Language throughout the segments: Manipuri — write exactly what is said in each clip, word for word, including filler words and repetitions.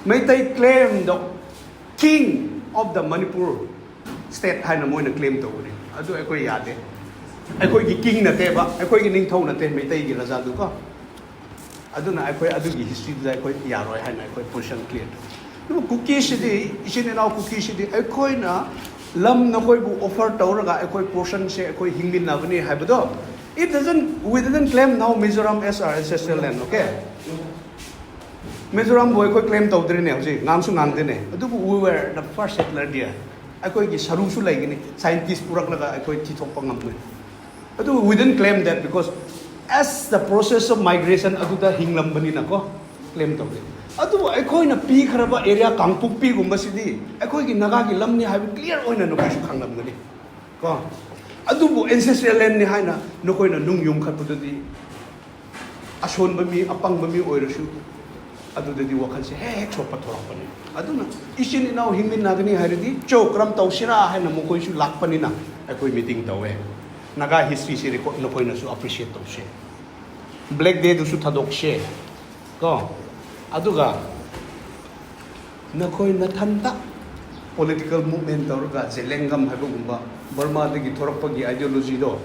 Meitei claim the king of the Manipur state ꯍꯥꯏꯅ ꯃꯣꯏꯅ claim ꯇꯧꯕꯅꯤ꯫ ꯑꯗꯨ ꯑꯩꯈꯣꯏ ꯌꯥꯗꯦ꯫ ꯑꯩꯈꯣꯏꯒꯤ king ꯅꯠꯇꯦꯕ, ꯑꯩꯈꯣꯏꯒꯤ ꯅꯤꯡꯊꯧ ꯅꯠꯇꯦ ꯃꯩꯇꯩꯒꯤ ꯔꯥꯖꯥꯗꯨ ꯀꯣ꯫ ꯑꯗꯨꯅ ꯑꯩꯈꯣꯏ ꯑꯗꯨꯒꯤ historyꯗꯨꯗ ꯑꯩꯈꯣꯏ ꯌꯥꯔꯣꯏ ꯍꯥꯏꯅ ꯑꯩꯈꯣꯏ position clear ꯇꯧꯏ꯫ ꯑꯗꯨꯕꯨ ꯀꯨꯀꯤꯁꯤꯗꯤ, ꯏꯆꯤꯟ ꯏꯅꯥꯎ ꯀꯨꯀꯤꯁꯤꯗꯤ ꯑꯩꯈꯣꯏꯅ ꯂꯝ ꯅꯈꯣꯏꯕꯨ offer ꯇꯧꯔꯒ ꯑꯩꯈꯣꯏ portionꯁꯦ ꯑꯩꯈꯣꯏ ꯍꯤꯡꯃꯤꯟꯅꯕꯅꯤ ꯍꯥꯏꯕꯗꯣ, it doesn't, we didn't claim now Mizoram as our ancestral land, okay? ꯃꯤꯖꯣꯔꯥꯝꯕꯨ ꯑꯩꯈꯣꯏ claim ꯇꯧꯗ꯭ꯔꯤꯅꯦ, ꯍꯧꯖꯤꯛ ꯉꯥꯡꯁꯨ ꯉꯥꯡꯗꯦꯅꯦ꯫ ꯑꯗꯨꯕꯨ we were the first settler there. ꯑꯩꯈꯣꯏꯒꯤ ꯁꯔꯨꯁꯨ ꯂꯩꯒꯅꯤ, scientist ꯄꯨꯔꯛꯂꯒ ꯑꯩꯈꯣꯏ ꯊꯤꯊꯣꯛꯄ ꯉꯝꯒꯅꯤ꯫ ꯑꯗꯨꯕꯨ we didn't claim that because as the process of migration ꯑꯗꯨꯗ ꯍꯤꯡꯂꯝꯕꯅꯤꯅꯀꯣ, claim ꯇꯧꯗꯦ꯫ ꯑꯗꯨꯕꯨ ꯑꯩꯈꯣꯏꯅ ꯄꯤꯈ꯭ꯔꯕ area ꯀꯥꯡꯄꯣꯛꯄꯤꯒꯨꯝꯕꯁꯤꯗꯤ ꯑꯩꯈꯣꯏꯒꯤ ꯅꯥꯒꯥꯒꯤ ꯂꯝꯅꯤ ꯍꯥꯏꯕ clear ꯑꯣꯏꯅ ꯅꯈꯣꯏꯁꯨ ꯈꯪꯂꯝꯒꯅꯤ ꯀꯣ꯫ ꯑꯗꯨꯕꯨ ancestral landꯅꯤ ꯍꯥꯏꯅ ꯅꯈꯣꯏꯅ ꯅꯨꯡ ꯌꯨꯡꯈꯠꯄꯗꯨꯗꯤ ꯑꯁꯣꯟꯕ ꯃꯤ, ꯑꯄꯪꯕ ꯃꯤ ꯑꯣꯏꯔꯁꯨ ꯑꯗꯨꯗꯗꯤ ꯋꯥꯈꯜꯁꯦ ꯍꯦꯛ ꯍꯦꯛ ꯁꯣꯛꯄ ꯊꯣꯔꯛꯄꯅꯤ꯫ ꯑꯗꯨꯅ ꯏꯆꯤꯟ ꯏꯅꯥꯎ ꯍꯤꯡꯃꯤꯟꯅꯒꯅꯤ ꯍꯥꯏꯔꯗꯤ ꯆꯣ ꯀꯔꯝ ꯇꯧꯁꯤꯔꯥ ꯍꯥꯏꯅ ꯃꯈꯣꯏꯁꯨ ꯂꯥꯛꯄꯅꯤꯅ ꯑꯩꯈꯣꯏ meeting ꯇꯧꯋꯦ꯫ ꯅꯥꯒꯥ historyꯁꯤ record ꯅꯈꯣꯏꯅꯁꯨ appreciate ꯇꯧꯁꯦ꯫ Black Dayꯗꯨꯁꯨ ꯊꯥꯗꯣꯛꯁꯦ ꯀꯣ꯫ ꯑꯗꯨꯒ ꯅꯈꯣꯏ ꯅꯊꯟꯇ political movement ꯇꯧꯔꯒ ꯖꯦꯂꯦꯡꯒꯝ ꯍꯥꯏꯕꯒꯨꯝꯕ ꯕꯔꯃꯥꯗꯒꯤ ꯊꯣꯔꯛꯄꯒꯤ ideologyꯗꯣ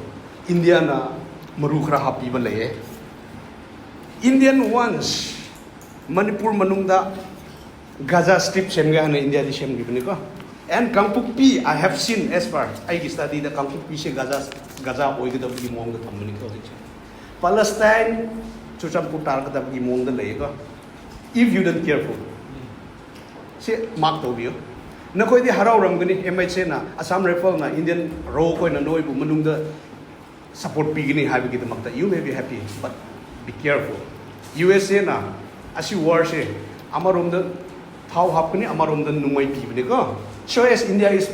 ꯏꯟꯗꯤꯌꯥꯅ ꯃꯔꯨ ꯈꯔ ꯍꯥꯞꯄꯤꯕ ꯂꯩꯌꯦ꯫ Indian wants ꯃꯅꯤꯄꯨꯔ ꯃꯅꯨꯡꯗ Gaza Strip ꯁꯦꯝꯒꯦ ꯍꯥꯏꯅ ꯏꯟꯗꯤꯌꯥꯗꯤ ꯁꯦꯝꯈꯤꯕꯅꯤꯀꯣ꯫ And Kangpokpi, I have seen as per ꯑꯩꯒꯤ studyꯗ ꯀꯥꯡꯄꯣꯛꯄꯤꯁꯦ ꯒꯥꯖꯥ, ꯒꯥꯖꯥ ꯑꯣꯏꯒꯗꯕꯒꯤ ꯃꯑꯣꯡꯗ ꯊꯝꯕꯅꯤꯀꯣ ꯍꯧꯖꯤꯛꯁꯦ꯫ Palestine ꯆꯨꯔꯆꯥꯟꯄꯨꯔ ꯇꯥꯔꯛꯀꯗꯕꯒꯤ ꯃꯑꯣꯡꯗ ꯂꯩꯌꯦꯀꯣ꯫ If you don't careful, ꯁꯤ mark ꯇꯧꯕꯤꯌꯨ꯫ ꯅꯈꯣꯏꯗꯤ ꯍꯔꯥꯎꯔꯝꯒꯅꯤ, MHAꯅ, Assam Riflesꯅ, Indian RAW ꯈꯣꯏꯅ ꯅꯣꯏꯕꯨ ꯃꯅꯨꯡꯗ support ꯄꯤꯒꯅꯤ ꯍꯥꯏꯕꯒꯤꯗꯃꯛꯇ you may be happy, but be careful. USAꯅ ꯑꯁꯤ warꯁꯦ ꯑꯃꯔꯣꯝꯗ ꯊꯥꯎ ꯍꯥꯞꯀꯅꯤ, ꯑꯃꯔꯣꯝꯗ ꯅꯨꯡꯃꯩ ꯄꯤꯕꯅꯤꯀꯣ꯫ So as India is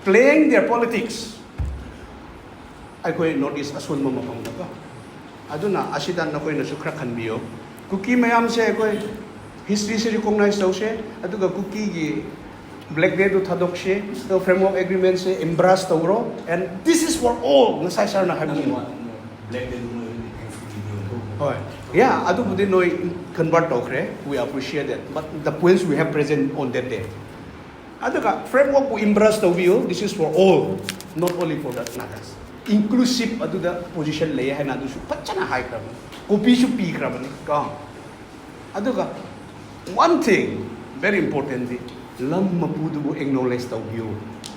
playing their politics, ꯑꯩꯈꯣꯏ North East ꯑꯁꯣꯟꯕ ꯃꯐꯝꯗꯀꯣ꯫ ꯑꯗꯨꯅ ꯑꯁꯤꯗ ꯅꯈꯣꯏꯅꯁꯨ ꯈꯔ ꯈꯟꯕꯤꯌꯨ꯫ ꯀꯨꯀꯤ ꯃꯌꯥꯝꯁꯦ ꯑꯩꯈꯣꯏ historyꯁꯦ recognize ꯇꯧꯁꯦ, ꯑꯗꯨꯒ ꯀꯨꯀꯤꯒꯤ Black Dayꯗꯨ ꯊꯥꯗꯣꯛꯁꯦ, ꯑꯗꯨꯒ framework agreementꯁꯦ embrace ꯇꯧꯔꯣ, and this is for all, ꯉꯁꯥꯏ sirꯅ ꯍꯥꯏꯕꯒꯨꯝꯅ꯫ Black Dayꯗꯨ ꯃꯣꯏ ꯍꯧꯖꯤꯛ ꯀꯥꯡꯄꯣꯛꯄꯤꯗ ꯑꯣꯟꯊꯣꯛꯈ꯭ꯔꯦ꯫ ꯍꯣꯏ꯫ Yeah, ꯑꯗꯨꯕꯨꯗꯤ ꯅꯣꯏ convert ꯇꯧꯈ꯭ꯔꯦ, we appreciate that, but the points we have present on that day. ꯑꯗꯨꯒ framework ꯄꯨ embrace ꯇꯧꯕꯤꯌꯨ, this is for all, not only for the Nagas. Inclusive ꯑꯗꯨꯗ position ꯂꯩ ꯍꯥꯏꯅ ꯑꯗꯨꯁꯨ ꯐꯖꯅ ꯍꯥꯏꯈ꯭ꯔꯕꯅꯤ, copy ꯁꯨ ꯄꯤꯈ꯭ꯔꯕꯅꯤ ꯀꯣ. ꯑꯗꯨꯒ one thing, very important ꯗꯤ, ꯂꯝ ꯃꯄꯨꯗꯨꯕꯨ acknowledge ꯇꯧꯕꯤꯌꯨ.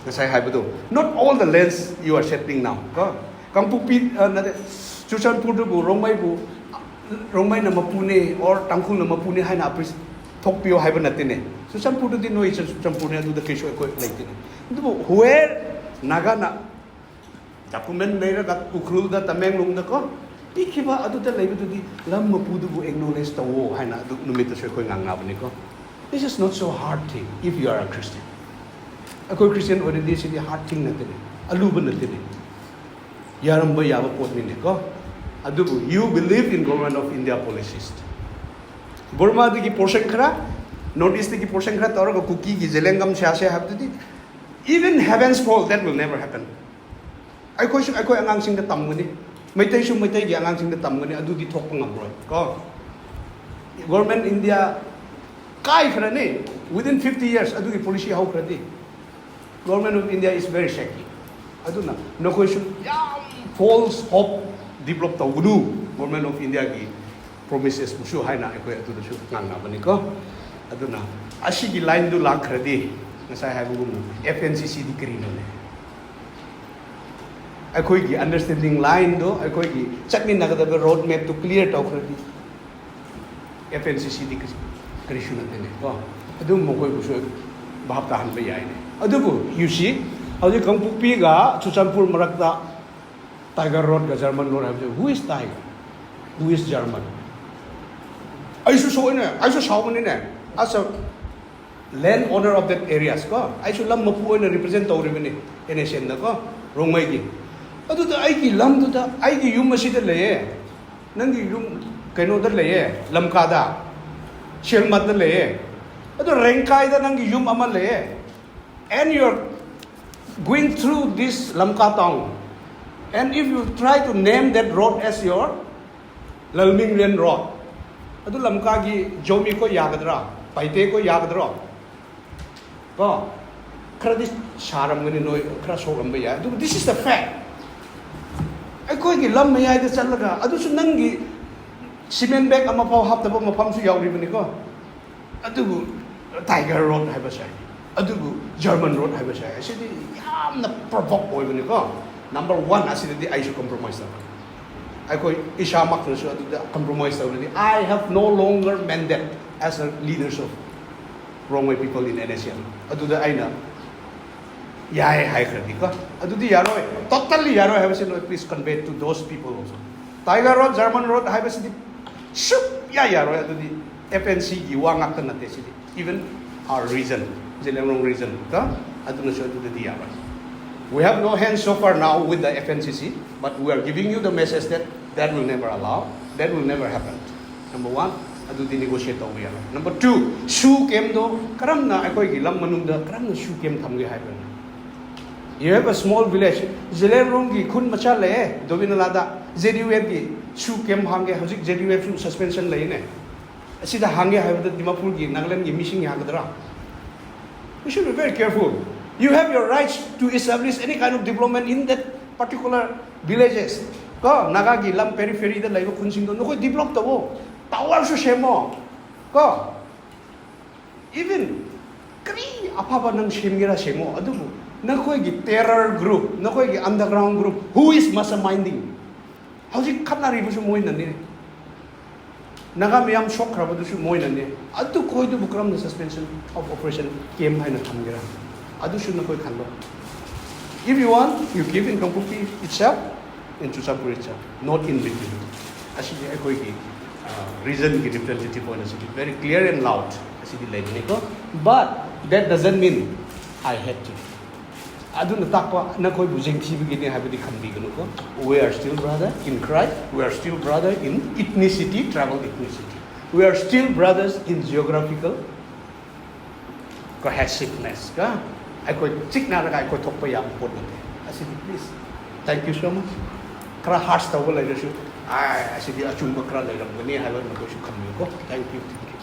ꯉꯁꯥꯏ ꯍꯥꯏꯕꯗꯣ, not all the lands you are settling now ꯀꯣ. ꯀꯥꯡꯄꯣꯛꯄꯤ, ꯑ, ꯅꯠꯇꯦ, ꯆꯨꯔꯆꯥꯟꯄꯨꯔꯗꯨꯕꯨ, ꯔꯣꯡꯃꯩꯕꯨ, ꯔꯣꯡꯃꯩꯅ ꯃꯄꯨꯅꯦ or ꯇꯥꯡꯈꯨꯜꯅ ꯃꯄꯨꯅꯦ ꯍꯥꯏꯅ ꯑꯄ꯭ꯔꯤ-, ꯊꯣꯛꯄꯤꯌꯣ ꯍꯥꯏꯕ ꯅꯠꯇꯦꯅꯦ. ꯆꯨꯔꯆꯥꯟꯄꯨꯔꯗꯨꯗꯤ ꯅꯣꯏ ꯆꯨꯔꯆꯥꯟꯄꯨꯔꯅꯦ, ꯑꯗꯨꯗ ꯀꯩꯁꯨ ꯑꯩꯈꯣꯏ ꯂꯩꯇꯦꯅꯦ. ꯑꯗꯨꯕꯨ where ꯅꯥꯒꯥꯅ document ꯂꯩꯔꯒ ꯎꯈ꯭ꯔꯨꯜꯗ, ꯇꯃꯦꯡꯂꯣꯡꯗ ꯀꯣ ꯄꯤꯈꯤꯕ, ꯑꯗꯨꯗ ꯂꯩꯕꯗꯨꯗꯤ ꯂꯝ ꯃꯄꯨꯗꯨꯕꯨ acknowledge ꯇꯧꯋꯣ ꯍꯥꯏꯅ ꯑꯗꯨ ꯅꯨꯃꯤꯠꯇꯁꯨ ꯑꯩꯈꯣꯏ ꯉꯥꯡꯅꯕꯅꯤꯀꯣ. This is not so hard thing if you are a Christian. ꯑꯩꯈꯣꯏ Christian ꯑꯣꯏꯔꯗꯤ ꯁꯤꯗꯤ hard thing ꯅꯠꯇꯦꯅꯦ, ꯑꯂꯨꯕ ꯅꯠꯇꯦꯅꯦ, ꯌꯥꯔꯝꯕ ꯌꯥꯕ ꯄꯣꯠꯅꯤꯅꯦ ꯀꯣ. ꯑꯗꯨꯕꯨ you believe in Government of India policies. ꯕꯔꯃꯥꯗꯒꯤ portion ꯈꯔ, North East ꯇꯒꯤ portion ꯈꯔ ꯇꯧꯔꯒ ꯀꯨꯀꯤꯒꯤ ꯖꯦꯂꯦꯡꯒꯝ ꯁꯥꯁꯦ ꯍꯥꯏꯕꯗꯨꯗꯤ, even heavens fall, that will never happen. ꯑꯩꯈꯣꯏꯁꯨ ꯑꯩꯈꯣꯏ ꯑꯉꯥꯡꯁꯤꯡꯗ ꯇꯝꯒꯅꯤ, ꯃꯩꯇꯩꯁꯨ ꯃꯩꯇꯩꯒꯤ ꯑꯉꯥꯡꯁꯤꯡꯗ ꯇꯝꯒꯅꯤ, ꯑꯗꯨꯗꯤ ꯊꯣꯛꯄ ꯉꯝꯔꯣꯏ ꯀꯣ. Government India ꯀꯥꯏꯈ꯭ꯔꯅꯤ, within fifty years ꯑꯗꯨꯒꯤ policy ꯍꯧꯈ꯭ꯔꯗꯤ. Government of India is very shaky. ꯑꯗꯨꯅ ꯅꯈꯣꯏꯁꯨ ꯌꯥꯝ false hope develop ꯇꯧꯒꯅꯨ. Government of India ꯒꯤ promises ꯕꯨꯁꯨ ꯍꯥꯏꯅ ꯑꯩꯈꯣꯏ ꯑꯗꯨꯗꯁꯨ ꯉꯥꯡꯅꯕꯅꯤꯀꯣ. ꯑꯗꯨꯅ ꯑꯁꯤꯒꯤ line ꯗꯨ ꯂꯥꯛꯈ꯭ꯔꯗꯤ, ꯉꯁꯥꯏ ꯍꯥꯏꯕꯒꯨꯝꯅ, F N C C ꯗꯤ ꯀꯔꯤꯅꯣꯅꯦ? ꯑꯩꯈꯣꯏꯒꯤ understanding line ꯗꯣ, ꯑꯩꯈꯣꯏꯒꯤ ꯆꯠꯃꯤꯟꯅꯒꯗꯕ road map two clear ꯇꯧꯈ꯭ꯔꯗꯤ, F N C C ꯗꯤ ꯀꯔꯤ-, ꯀꯔꯤꯁꯨ ꯅꯠꯇꯦꯅꯦ ꯀꯣ. ꯑꯗꯨꯝ ꯃꯈꯣꯏꯕꯨꯁꯨ ꯚꯥꯞ ꯇꯥꯍꯟꯕ ꯌꯥꯏꯅꯦ. ꯑꯗꯨꯕꯨ you see, ꯍꯧꯖꯤꯛ ꯀꯥꯡꯄꯣꯛꯄꯤꯒ ꯆꯨꯔꯆꯥꯟꯄꯨꯔ ꯃꯔꯛꯇ Tiger Road ꯒ German Road ꯍꯥꯏꯕꯁꯦ, who is Tiger? Who is German? ꯑꯩꯁꯨ ꯁꯣꯏꯅꯦ, ꯑꯩꯁꯨ ꯁꯥꯎꯕꯅꯤꯅꯦ, as a land owner of that areas ꯀꯣ. ꯑꯩꯁꯨ ꯂꯝ ꯃꯄꯨ ꯑꯣꯏꯅ represent ꯇꯧꯔꯤꯕꯅꯤ N S M ꯗ ꯀꯣ, ꯔꯣꯡꯃꯩꯒꯤ. ꯑꯗꯨꯗ ꯑꯩꯒꯤ ꯂꯝꯗꯨꯗ, ꯑꯩꯒꯤ ꯌꯨꯝ ꯑꯁꯤꯗ ꯂꯩꯌꯦ, ꯅꯪꯒꯤ ꯌꯨꯝ ꯀꯩꯅꯣꯗ ꯂꯩꯌꯦ, ꯂꯝꯀꯥꯗ, ꯁꯦꯜꯃꯠꯇ ꯂꯩꯌꯦ, ꯑꯗꯣ ꯔꯦꯡꯀꯥꯏꯗ ꯅꯪꯒꯤ ꯌꯨꯝ ꯑꯃ ꯂꯩꯌꯦ, and you're going through this Lamka town, and if you try to name that road as your ꯂꯜꯃꯤꯡꯂꯦꯟ ꯔꯣꯗ ꯑꯗꯨ ꯂꯝꯀꯥꯒꯤ ꯖꯣꯃꯤ ꯈꯣꯏ ꯌꯥꯒꯗ꯭ꯔꯥ? ꯄꯥꯏꯇꯦ ꯈꯣꯏ ꯌꯥꯒꯗ꯭ꯔꯣ? ꯀꯣ, ꯈꯔꯗꯤ ꯁꯥꯔꯝꯒꯅꯤ, ꯅꯣꯏ ꯈꯔ ꯁꯣꯛꯂꯝꯕ ꯌꯥꯏ, ꯑꯗꯨꯕꯨ this is the fact. ꯑꯩꯈꯣꯏꯒꯤ ꯂꯝ ꯃꯌꯥꯏꯗ ꯆꯠꯂꯒ ꯑꯗꯨꯁꯨ ꯅꯪꯒꯤ ꯁꯤꯃꯦꯟ ꯕꯦꯒ ꯑꯃꯐꯥꯎ ꯍꯥꯞꯇꯕ ꯃꯐꯝꯁꯨ ꯌꯥꯎꯔꯤꯕꯅꯤꯀꯣ. ꯑꯗꯨꯕꯨ ꯇꯥꯏꯒꯔ ꯔꯣꯗ ꯍꯥꯏꯕꯁꯦ, ꯑꯗꯨꯕꯨ ꯖꯔꯃꯟ ꯔꯣꯗ ꯍꯥꯏꯕꯁꯦ, ꯑꯁꯤꯗꯤ ꯌꯥꯝꯅ ꯄ꯭ꯔꯣꯚꯣꯛ ꯑꯣꯏꯕꯅꯤꯀꯣ. ꯅꯝꯕꯔ ꯋꯥꯟ, ꯑꯁꯤꯗꯗꯤ ꯑꯩꯁꯨ ꯀꯝꯄ꯭ꯔꯣꯃꯥꯏꯁ ꯇꯧꯔꯦ. ꯑꯩꯈꯣꯏ ꯏꯁꯥꯃꯛꯅꯁꯨ ꯑꯗꯨꯗ ꯀꯝꯄ꯭ꯔꯣꯃꯥꯏꯁ ꯇꯧꯔꯗꯤ, I have no longer mandate as a leaders of Rongmei people in N S C N. ꯑꯗꯨꯗ ꯑꯩꯅ ꯌꯥꯏ ꯍꯥꯏꯈ꯭ꯔꯗꯤꯀꯣ, ꯑꯗꯨꯗꯤ ꯌꯥꯔꯣꯏ, ꯇꯣꯇꯜꯂꯤ ꯌꯥꯔꯣꯏ ꯍꯥꯏꯕꯁꯤ ꯅꯣꯏ please convey to those people also. Tiger road, German road ꯍꯥꯏꯕꯁꯤꯗꯤ ꯁꯨꯛꯌꯥ ꯌꯥꯔꯣꯏ꯫ ꯑꯗꯨꯗꯤ F N C ꯒꯤ ꯋꯥ ꯉꯥꯛꯇ ꯅꯠꯇꯦ ꯁꯤꯗꯤ, even our region, Zeliangrong region ꯀꯣ, ꯑꯗꯨꯅꯁꯨ ꯑꯗꯨꯗꯗꯤ ꯌꯥꯔꯣꯏ. We have no hands so far now with the F N C C, but we are giving you the message that that will never allow, that will never happen. Number one, ꯑꯗꯨꯗꯤ negotiate ꯇꯧꯕ ꯌꯥꯔꯣꯏ. Number two, ꯁꯨ ꯀꯦꯝꯗꯣ ꯀꯔꯝꯅ ꯑꯩꯈꯣꯏꯒꯤ ꯂꯝ ꯃꯅꯨꯡꯗ ꯀꯔꯝꯅ ꯁꯨ ꯀꯦꯝ ꯊꯝꯒꯦ ꯍꯥꯏꯕ꯭ꯔꯥ? You have a small village. ꯖꯦꯂꯤꯌꯥꯡꯔꯣꯡꯒꯤ ꯈꯨꯟ ꯃꯆꯥ ꯂꯩꯌꯦ, ꯗꯣꯕꯤꯅꯂꯥꯗ. J D U F ꯀꯤ ꯁꯨ ꯀꯦꯝ ꯍꯥꯡꯒꯦ, ꯍꯧꯖꯤꯛ J D U F ꯁꯨ suspension ꯂꯩꯅꯦ. ꯑꯁꯤꯗ ꯍꯥꯡꯒꯦ ꯍꯥꯏꯕꯗ ꯗꯤꯃꯥꯄꯨꯔꯒꯤ, ꯅꯥꯒꯥꯂꯦꯟꯒꯤ ꯃꯤꯁꯤꯡ ꯌꯥꯒꯗ꯭ꯔꯥ? We should be very careful. You have your rights to establish any kind of development in that particular villages. ꯀꯣ, ꯅꯥꯒꯥꯒꯤ ꯂꯝ periphery ꯗ ꯂꯩꯕ ꯈꯨꯟꯁꯤꯡꯗꯣ ꯅꯈꯣꯏ develop ꯇꯧꯋꯣ, tower ꯁꯨ ꯁꯦꯝꯃꯣ. ꯀꯣ, even ꯀꯔꯤ ꯑꯐꯕ ꯅꯪ ꯁꯦꯝꯒꯦꯔꯥ ꯁꯦꯝꯃꯣ, ꯑꯗꯨꯕꯨ ꯅꯈꯣꯏꯒꯤ terror group, ꯅꯈꯣꯏꯒꯤ underground group, who is masterminding? ꯍꯧꯖꯤꯛ ꯈꯠꯅꯔꯤꯕꯁꯨ ꯃꯣꯏꯅꯅꯦ. ꯅꯥꯒꯥ ꯃꯌꯥꯝ ꯁꯣꯛꯈ꯭ꯔꯕꯗꯨꯁꯨ ꯃꯣꯏꯅꯅꯦ. ꯑꯗꯨ ꯈꯣꯏꯗꯨꯕꯨ ꯀꯔꯝꯅ suspension of operation camp ꯍꯥꯏꯅ ꯊꯝꯒꯦꯔꯥ? ꯑꯗꯨꯁꯨ ꯅꯈꯣꯏ ꯈꯜꯂꯣ. If you want, you give in Kangpokpi itself, in Churachandpur itself, not in between. ꯑꯁꯤꯗꯤ ꯑꯩꯈꯣꯏꯒꯤ region ꯒꯤ representative ꯑꯣꯏꯅ ꯑꯁꯤꯗꯤ very clear and loud ꯑꯁꯤꯗꯤ ꯂꯩꯕꯅꯤꯀꯣ. But that doesn't mean I hate you. ꯑꯗꯨꯅ ꯇꯥꯛꯄ ꯅꯈꯣꯏꯕꯨ ꯌꯦꯡꯊꯤꯕꯒꯤꯅꯤ ꯍꯥꯏꯕꯗꯤ ꯈꯟꯕꯤꯒꯅꯨꯀꯣ. We are still brother in Christ, we are still brother in ethnicity, tribal ethnicity. We are still brothers in geographical cohesiveness ꯀꯣ. ꯑꯩꯈꯣꯏ ꯆꯤꯛꯅꯔꯒ ꯑꯩꯈꯣꯏ ꯊꯣꯛꯄ ꯌꯥꯕ ꯄꯣꯠ ꯅꯠꯇꯦ. ꯑꯁꯤꯗꯤ please, thank you so much. ꯈꯔ harsh ꯇꯧꯕ ꯂꯩꯔꯁꯨ, ꯑꯥꯏ, ꯑꯁꯤꯗꯤ ꯑꯆꯨꯝꯕ ꯈꯔ ꯂꯩꯔꯝꯒꯅꯤ ꯍꯥꯏꯕ ꯃꯗꯨꯁꯨ ꯈꯪꯕꯤꯌꯨꯀꯣ꯫ Thank you, thank you.